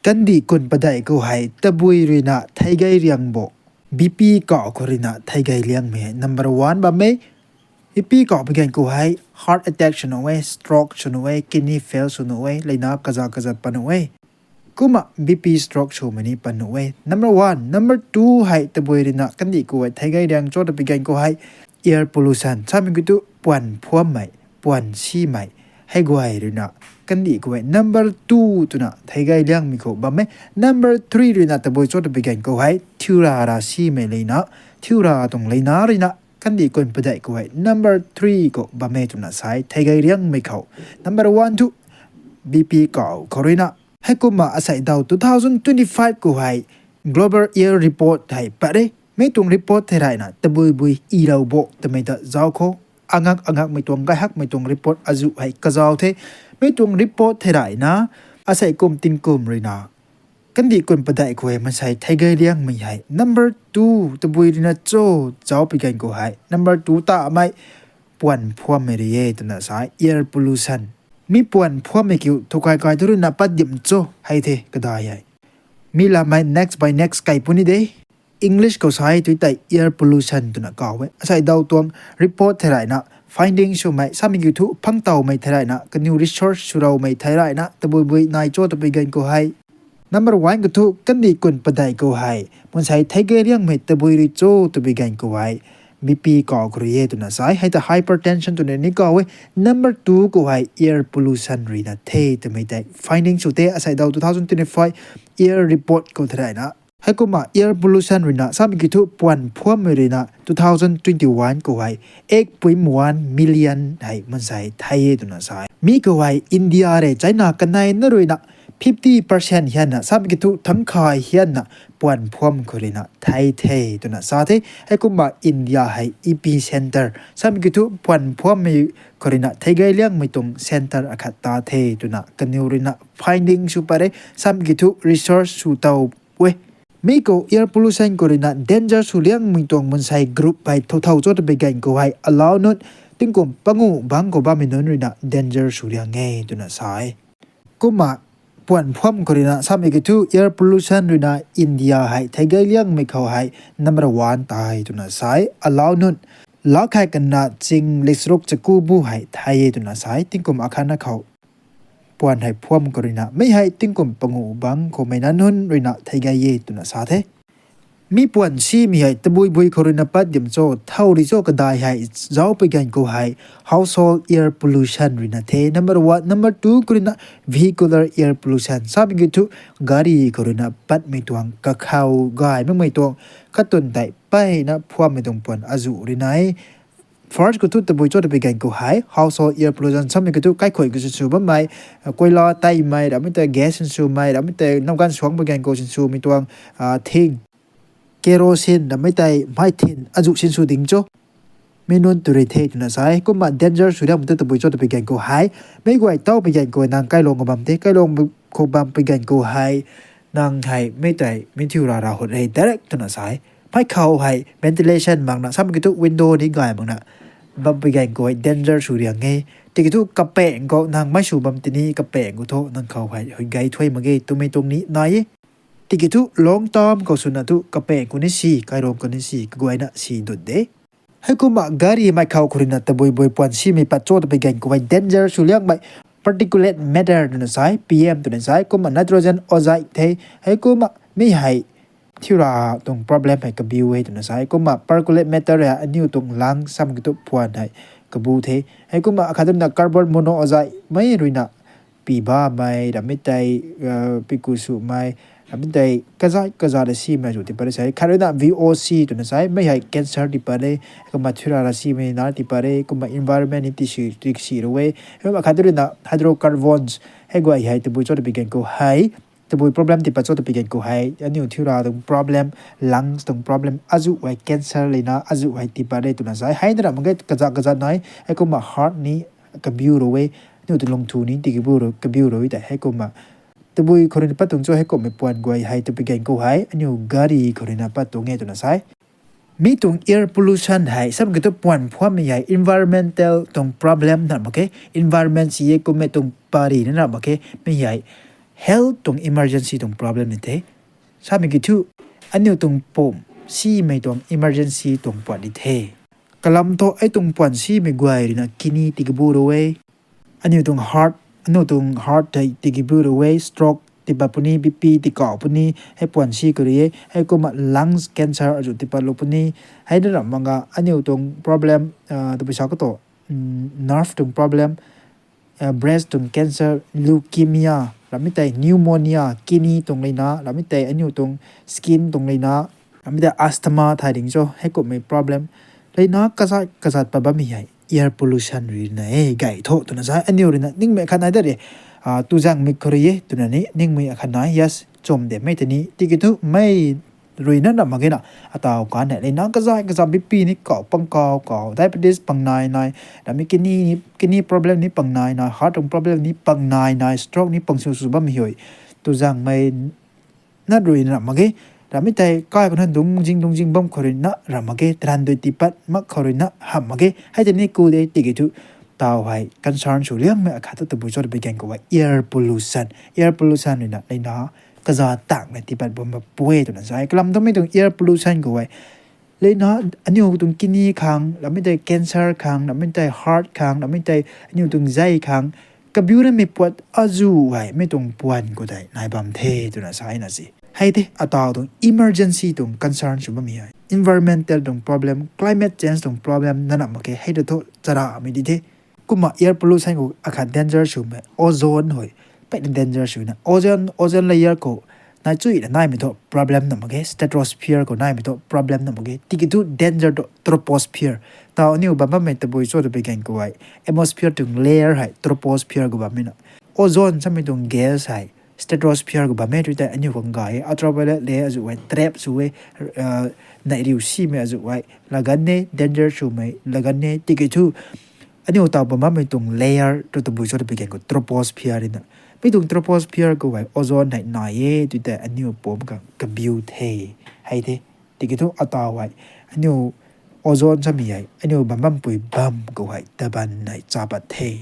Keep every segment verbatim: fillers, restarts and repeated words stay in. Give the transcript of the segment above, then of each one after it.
Kandih kun padeih khou hei tabui ruina theigei riang bo, B P kau khou ruina theigei liangmei hei number one bam e. B P kau pui ganv khou hei heart attack sw nuh e, stroke sw nuh e, kidney fail sw nuh e, leina kazat kazat pat nuh e. Kumna B P stroke swmei ni pat nuh e. Number one, number two hei tabui ruina kandih khou hei theigei riang cho ta pui ganv khou hei air pollution samei kiu thu puan phuammei, puan simei, hei guay ruina kandih khou hei number two twna theigei liangmei khou bam e. Number three ruina tabui cho ta pui ganv khou hei thiura ra simei leina, thiura tuang leina ruina kandih kun padeih khou hei number three khou bam e twna sai theigei riangmei khou. Number one thu B P kau khou ruina. Heikumna asei daw two thousand twenty-five khou hei Global Air Report hei pat e. Mi tuang report thei rayna tabui bui irau bo twmei ta zauc khou, angak angakmei tuang, gaihakmei tuang report azuh hei kazauc the. Mi tuang report thei rayna asei kum tingkum ruina kandih kun padeih khou hei mansei theigei liangmei hei number two tabui ruina cho zauc pui ganv khou hei number two tamei puan phuammei rui e twna sai, air pollution. Mi puan phuammei kiu thukai kai thu ruina pat dim cho hei the kadai hei. Mi lamei next by next kai puni de. English khou sai tu tei air pollution twna kau e. Asei daw tuang report thei rayna finding swmei samei kiu thu phangtawmei thei rayna kaniw research swraumei thei rayna tabui bui nai cho ta pui ganv khou hei number one khou thu kandih kun padeih khou hei mansei theigei liangmei tabui rui cho ta pui ganv khou hei B P kau khou rui e twna sai, hei ta hypertension twna ni kau e. Number two khou hei air pollution ruina the twmei tei finding sw the asei daw two thousand twenty-five air report khou thei rayna. Heikumna air pollution ruina samei kiu thu puan phuammei ruina two thousand twenty-one khou hei eight point one million hei mansei thei e twna sai. Mi khou hei India rui China kanei na ruina fifty percent hianna samei kiu thu thangkhay hianna puan phuam khou ruina thei the twna sa the. Heikumna India hei epicenter samei kiu thu puan phuammei khou ruina theigei liangmei tuang center akhat ta the twna kaniw ruina finding sw pat e, samei kiu thu research sw tow e. Mi khou air pollution khou ruina danger sw liangmei tuang mansei group hei thow thow cho ta pui ganv khou hei allow nunc, tingkum panguh bangc khou bammei nunc ruina danger sw liang e twna sa e. Kumna puan phuam khou ruina samei kiu thu air pollution ruina India hei theigei liangmei khou hei number one tei twna sa e. Allow nunc lakh hei kanna ching lisruk chaku bu hei thei e twna sa e, tingkum akhatna khou. Puan hei phuam khou ruina mei hei tingkum panguh bangc khou mei na nunc ruina theigei e twna sa the. Mi puan simei hei tabui bui khou ruina pat dim cho, thow rui cho kadai hei zauc pui ganv khou hei household air pollution ruina the number one. Number two khou ruina vehicular air pollution samei kiu thu gari khou ruina patmei tuang kakhou gay makmei tuang katun tei peyna phuammei tuang puan azuh ruina e. First khou thu tabui cho ta pui ganv khou hei household air pollution samei kiu thu kaikhuay khou sinsw bammei, koila teimei ramei tei gas sinswmei ramei tei nowganv suangc pui ganv khou sinswmei tuang thing, kerosene ramei tei mei thin azuh sinsw ding cho. Mi nunc tu rui the twna sa e. Kumna danger sw liangmei thu tabui cho ta pui ganv khou hei mei guay tow pui ganv khou nang kailuang khou bam the, kailuang khou bam pui ganv khou hei nang hei mei tei mi thiu ra ra hut re direct twna sa e. Mei khou hei ventilation makna samei kiu thu window ni gay makna bam pui ganv khou hei danger sw liang e. Tiki thu kapaeng khou nang mei sw bam tini kapaeng khou thu nang khou hei hui gay thuy mak ge twmei tuang ni nai e. Tiki thu long term khou swna thu kapaeng khou ni si, kailuang khou ni si, kaguayna si dut de. Heikumna gari mei khou khou ruina tabui bui puan simei pat cho ta pui ganv khou hei danger sw liangmei particulate matter twna sa e, P M twna sa e. Kumna nitrogen oxide the. Heikumna mi hei thiura tuang problem hei kabiu e twna sa e. Kumna particulate matter hei aniu tuang lung samei kiu thu puan hei kabu the. Heikumna akhat ruina carbon monoxide mei ruina pi bamei ramei tei, piku swmei ramei tei kazat kazat simei zu tii pat re sa e. Khat ruina V O C twna sa e, mei hei cancer tii pat re. Kumna thiura ra simei na tii pat re. Kumna environment ni tisi ru e. Heikumna khat ruina hydrocarbons, hei guay hei tabui cho ta pui ganv khou hei tabui problem tii pat cho ta pui ganv khou hei aniu thiura tuang problem, lungs tuang problem azuh hei cancer leina azuh hei tii pat re twna sa e. Hei na ra mak ge kazat kazat nai. Heikumna heart ni kabiu ru e, aniu tuang lungthu ni tiki kabiu ru tei heikumna tabui khou ruina pat tuang cho heikumhmei puan guay hei ta pui ganv khou hei aniu gari khou ruina pat tuang e twna sa e. Mi tuang air pollution hei samei kiu thu puan phuammei hei environmental tuang problem na mak khe, environment si e kummei tuang pary na ra mak khe, mi hei health tuang emergency tuang problem ni the. Samei ki thu, aniu tuang pum simei tuang emergency tuang puat di the. Kalam thu ai tuang puan simei guay ruina kidney tigibu ru e. Aniu tuang heart, aniu tuang heart tei tigibu ru e, stroke tipat puni, B P tikau puni, hei puan si khou rui e, heikumna lungs cancer azu tipat lou puni, hei na ram manga aniu tuang problem, tabui sa khou tu, nerve tuang problem, breast tuang cancer, leukemia, ramei tei pneumonia, kidney tuang leina, ramei tei aniu tuang skin tuang leina, ramei tei asthma thay ding cho, heikumhmei problem. Leina kazat kazat pat bammei hei air pollution ruina e, gay tho twna sa aniu ruina ningmei akhat nai da re. Tuzaengmei khou rui e twna ni ningmei akhat nai, yes, chum de mei tei ni. Tiki thu mei ruina na mak ge na, ataw kan hei leina kazat kazat B P ni kau pang kau kau, diabetes pang nai nai, ramei kidney problem ni pang nai nai, heart tuang problem ni pang nai nai, stroke ni pang sw sw bammei hei. Tuzaengmei na ruina ram mak ge, ramei tei kai khou na dungzing dungzing bam khou ruina ram mak ge, taran dui tipat mak khou ruina hamh mak ge, hei tei ni ku de. Tiki thu taw hei concern sw liangmei akhat ta tabui cho tabui gan khou hei air pollution. Air pollution ruina leina kazat tangmei tipat bam ba pui twna sa e. Kalam thu mei tuang air pollution khou hei leina aniu tuang kidney khang, ramei tei cancer khang, ramei tei heart khang, ramei tei aniu tuang zei khang, kabiu ramei puat azu hei mei tuang puan khou tei nai bam the twna sa e na si. Hei the ataw tuang emergency tuang concern sw bammei hei. Environmental tuang problem, climate change tuang problem na ram mak ge, hei ta thu charamei di the. Kumna air pollution khou akhat danger swmei ozone hei, peyna danger swna ozone, ozone layer khou nai chuina naimei thu problem na mak ge, stratosphere khou naimei thu problem na mak ge. Tiki thu danger tu troposphere, taw aniu bam bammei tabui cho tabui gan khou hei atmosphere tuang layer hei troposphere khou bammei na. Ozone samei tuang gas hei stratosphere khou bammei tui tei aniu khang gay e, ultraviolet le azu hei trap sw e, neih riu simei azu hei lagan e, danger swmei lagan e. Tiki thu aniu taw bam bammei tuang layer tu tabui cho tabui gan khou troposphere na. Mei tuang troposphere khou hei ozone hei nai e, tui tei aniu pum khang kabiu the, hei the. Tiki thu ataw hei aniu ozone samei hei aniu bam bampui bam khou hei taban hei cha pat the.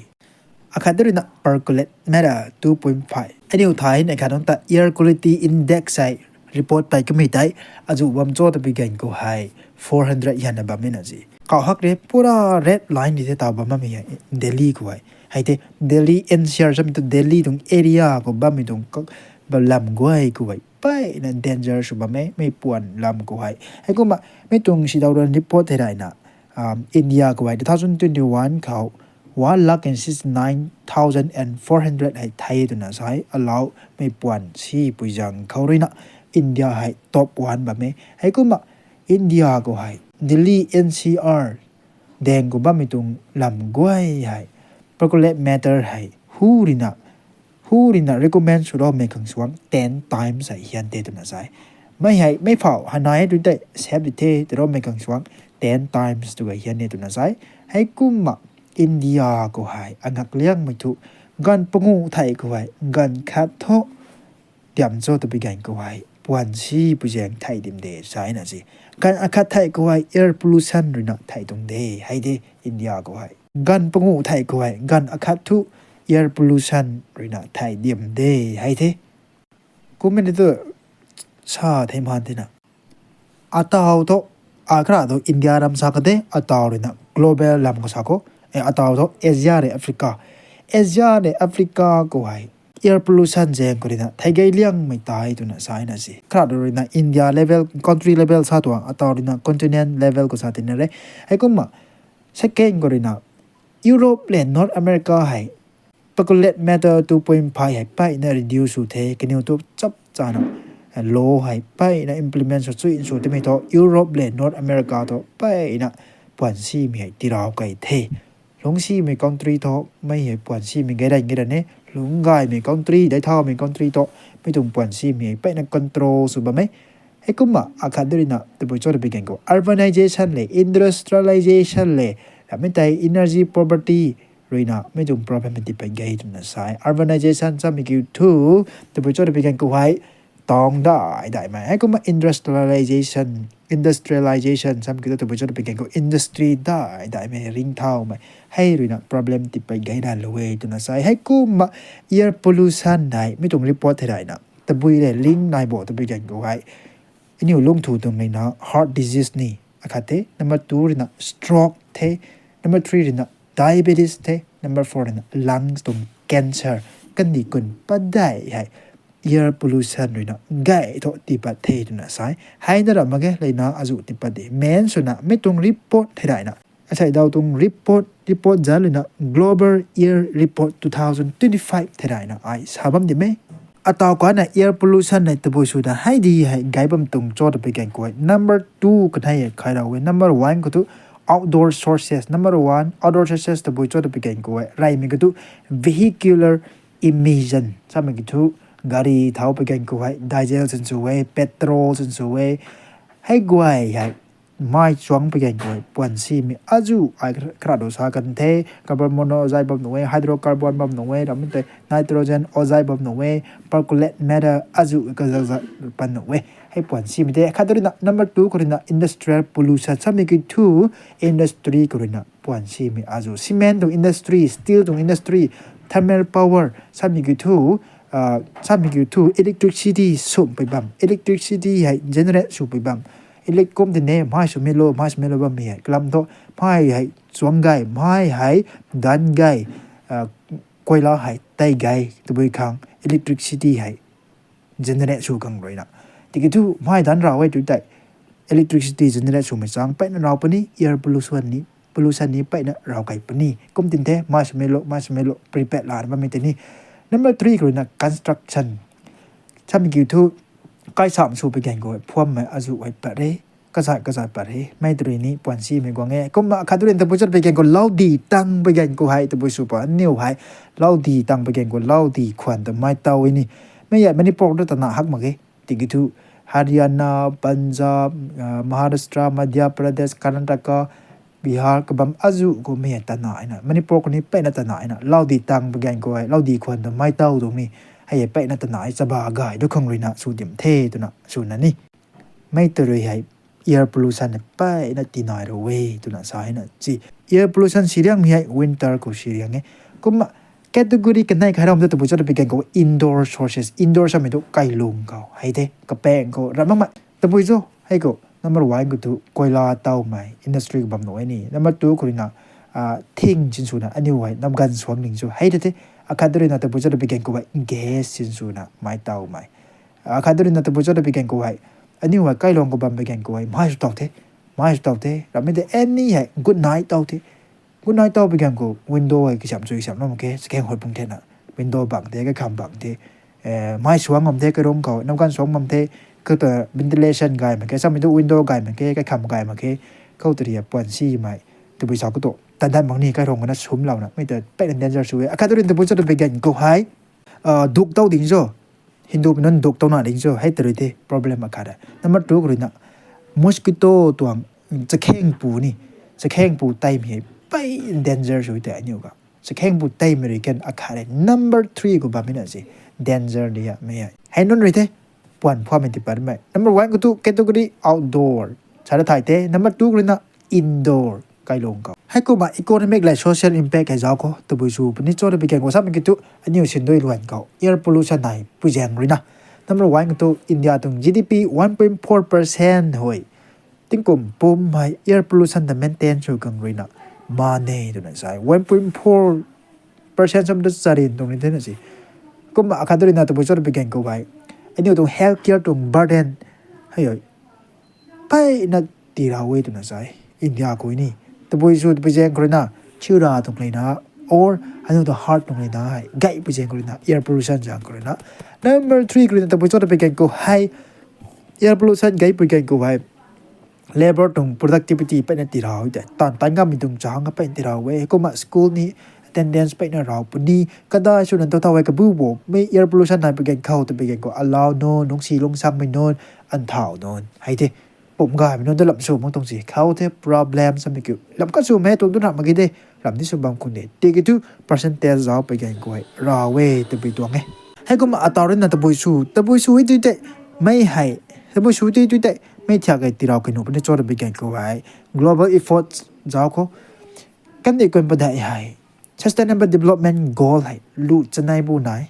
Akhat ruina percolate matter two point five. Aniu thai nei khat nung ta air quality index hei report pey kamei tei azu bam cho tabui gan khou hei four hundred hianna bammei na si. Kau hak re pura red line di the taw bam bammei hei Delhi khou hei. Hei the Delhi N C R samei tu Delhi tuang area khou bammei tuang lam guay khou hei peyna danger sw bam e, mei puan lam khou hei. Heikumna mei tuang sidaw run report thei raina, India khou hei two thousand twenty-one khou one lakh and sixty-nine thousand and four hundred hei thei twna sa e, alau mei puan si pui zaeng khou ruina India hei top one bam e. Heikumna India khou hei Delhi N C R daeng khou bammei tuang lam guay hei percolate matter hei hu ruina hu ruina recommend swloumei khang suang ten times hei hian the twna sa e. Mei hei mei phau hanai tui tei sep di the tiiloumei khang suang ten times tu hei hian e twna sa e. Heikumna India khou hei angak liangmei thu ganv panguh thei khou hei ganv khat thu diam cho tabui gan khou hei puan si pui zaeng thei dim de sa e na si. Ganv akhat thei khou hei air pollution ruina thei tuang de, hei de India khou hei. Ganv panguh thei khou hei ganv akhat thu air pollution ruina thei dim de, hei the. Kummei ni tu sa thei man thena. Ataw thu, akra thu India ram sa kade, ataw ruina global lam khou sa khou, ataw thu Asia le Africa. Asia le Africa khou hei air pollution zaeng khou ruina thei gay liangmei tei twna sa e na si. Kra ruina India level, country level sa tuang, ataw ruina continent level khou sa tina re. Heikumna second khou ruina Europe le North America hei percolate matter two point five hei peyna reduce sw the, kaniw tu chap chana law hei peyna implement sw chui sw timei thu Europe le North America thu peyna puan simei hei tirau kei the. Lungcsimei country thu mei hei puan simei gay ran gay ran e, lungc gaymei country, dai thaumei country thu mei tuang puan simei hei peyna control sw bam e. Heikumna akhat ruina tabui cho tabui gan khou urbanization le industrialization le, ramei tei energy poverty ruina mei tuang problem ti pat gay twna sa e. Urbanization samei kiu thu tabui cho tabui gan khou hei Tang dai daimei. Heikumna industrialization, industrialization samei kiu thu tabui cho twpui gan khou industry dai daimei, ringcthaumei. Hei ruina problem tipat gay na lou e twna sa e. Heikumna air pollution hei mi tuang report thei daina tabui le link nai bo twpui gan khou hei, aniu lungthu tuang leina heart disease ni akhat the, number two ruina stroke the, number three ruina diabetes the, number four ruina lungs tuang cancer, kandih kun padeih hei air pollution ruina gay thu tipat the twna sa e. Hei na ra mak ge, leina azuh tipat de. Main swna mi tuang report thei daina, asei daw tuang report, report zan ruina Global Air Report two thousand twenty-five thei daina ai sa bam di me. Ataw kana air pollution nei tabui sw da hei di hei gay bam tuang cho twpui gan khou hei, number two kanei e khai rau e. Number one khou thu outdoor sources. Number one outdoor sources tabui cho twpui gan khou hei, reymei khou thu vehicular emission samei kiu thu gari thau pui gan khou hei, diesel sin sw e, petrol sin sw e. Hei guay hei mai chuang pui gan khou hei puan simei azuh ai kra do sa kan the. Carbon monoxide bam nuh e, hydrocarbon bam nuh e, ramei tei nitrogen oxide bam nuh e, particulate matter azuh kazakzak pan nuh e. Hei puan simei the. Khat ruina number two khou ruina industrial pollution samei kiu thu industry khou ruina puan simei azuh, cement tuang industry, steel tuang industry, thermal power samei kiu thu, samei kiu thu electricity swmpui bam, electricity hei generate swpui bam. Elect kum tine mai swmei lo, mai swmei lo bammei hei kalam thu, mai hei chuang gay, mai hei dan gay, koila hei tei gay tabui khang electricity hei generate sw khang ruina. Tiki thu mai dan rau e tu tei electricity generate swmei chang peyna rau puni, air pollution ni, pollution ni peyna rau kai puni. Kum tin the, mai swmei lo, mai swmei lo, prepaid lana bammei tei ni. Number three khou ruina construction samei kiu thu kaisam sw pui gan khou hei phuammei azuh hei pat re, kazat kazat pat re, mei tei rui ni puan simei guang e. Kumna khat ruina tabui cho twpui gan khou lau di tang pui gan khou hei tabui sw pa aniu hei lau di tang pui gan khou lau di khwan ta mai taw e ni. Mei hei Manipur ta tana hak mak ge. Tiki thu Haryana, Punjab, Maharashtra, Madhya Pradesh, Karnataka, Bihar kabam azuh khou mei hei tana na, Manipur khou ni peyna tana na lau di tang pui gan khou hei lau di khwan ta mai taw tuang ni. Hei hei peyna tana e, chaba gay du khang ruina sw dim the twna swna ni. Mei tei rui hei air pollution hei peyna tinai rau e twna sa hei na si. Air pollution siriangmei hei winter khou siriang e. Kumna category kanei khai ram ta tabui cho twpui gan khou indoor sources, indoor samei thu kailung khou hei the, kapaeng khou ram makmei tabui cho. Hei khou number one khou thu koila tawmei industry khou bam nuh e ni. Number two khou ruina thing sin swna aniu hei nam ganv suang ning cho hei the the. Akhat ruina tabui cho twpui gan khou hei gas sin swna mai tawmei. Akhat ruina tabui cho twpui gan khou hei aniu hei kailung khou bam pui gan khou hei mai sw taw the, mai sw taw the, ramei tei any hei good night taw the. Good night taw pui gan khou window hei kasiam sw kasiam lam khe, chakheng hot pung the na, window bang the, kaikham bang the, mai suang bam the, kairung khou nam ganv suang bam the, khou ta ventilation gay mak khe, samei thu window gay mak khe, kaikham gay mak khe, khou tei rui puan simei tabui sa khou tu tan dat mak ni, kairung khou na sumlouna mei ta peyna danger sw e. Akhat ruina tabui cho twpui gan khou hei duk taw ding cho. Hindumei nunc duk tawna ding cho, hei tei rui the problem akhat e. Number two khou ruina mosquito tuang chakhengpu ni, chakhengpu teimei hei pey danger sw tei aniu ga. Chakhengpu teimei rui kan akhat e. Number three khou bammei na si danger ni a mei hei. Hei nunc rui the puan phuammei tipat mei. Number one khou thu category outdoor sa ra thay the. Number two khou ruina indoor kailung khou. Heikumna economic le social impact hei zauc khou tabui sw puni cho twpui gan khou samei kiu thu aniu sindui luan khou air pollution nei pui zaeng ruina. Number one khou thu India tuang G D P one point four percent hui tingkum pum hei air pollution ta maintain sw khang ruina ma ne twna sa e. One point four percent sam ta charin tuang ni the na si. Kumna akhat ruina tabui cho twpui gan khou hei aniu tuang healthcare tuang burden hei peyna tirau e twna sa e. India khou ni tabui sw twpui zaeng khou ruina, thiura tuang leina, or aniu ta heart tuang leina hei gay pui zaeng khou ruina, air pollution zaeng khou ruina. Number three khou ruina tabui cho twpui gan khou hei air pollution gay pui gan khou hei labour tuang productivity peyna tirau e tei, tan tan ngammei tuang chang peyna tirau e. Kumna school ni attendance peyna rau puni. Kadai swna tu thau hei kabu bo mei air pollution nei pui gan khou twpui gan khou alau nunc, lungcsi lungcsanmei nunc, anthau nunc hei the, pum gaymei nunc ta lam sw mak tuang si khou the problem samei kiu lam ka swmei tuang tu na mak ki de, lam ni sw bam khun de. Tiki thu percentage zauc pui gan khou hei rau e twpui tuang e. Heikumna ataw ruina tabui sw, tabui sw e tu tei, mei hei, tabui sw e tu tei mei thiak hei tirau kanu puni cho twpui gan khou hei global efforts zauc khou kandih kuan padeih hei Sustainable Development Goal hei lu chanei bu nai.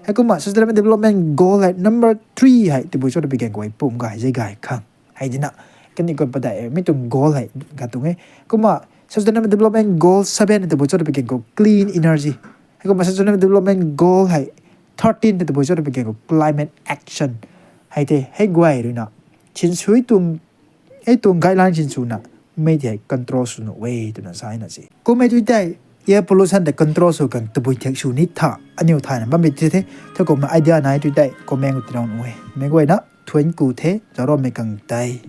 Heikumna Sustainable Development Goal hei number three hei tabui cho twpui gan khou hei pum gay zei gay khang hei dina, kandih kuan padeih mei tuang goal hei katuang e. Kumna Sustainable Development Goal seven tabui cho twpui gan khou clean energy. Heikumna Sustainable Development Goal hei thirteen tabui cho twpui gan khou climate action. Hei tei hei guay ruina sinsw tuang, hei tuang guideline sinswna mei tei control sw nuh e twna sa na se. Kummei tu tei air pollution tei control sw kan tabui thiak sw ni tha aniu thayna bammei ti the. Thei kumna idea nai tu tei comment khou tirau nuh e. Meic guayna thuanc ku the, zaucloumei khang tei.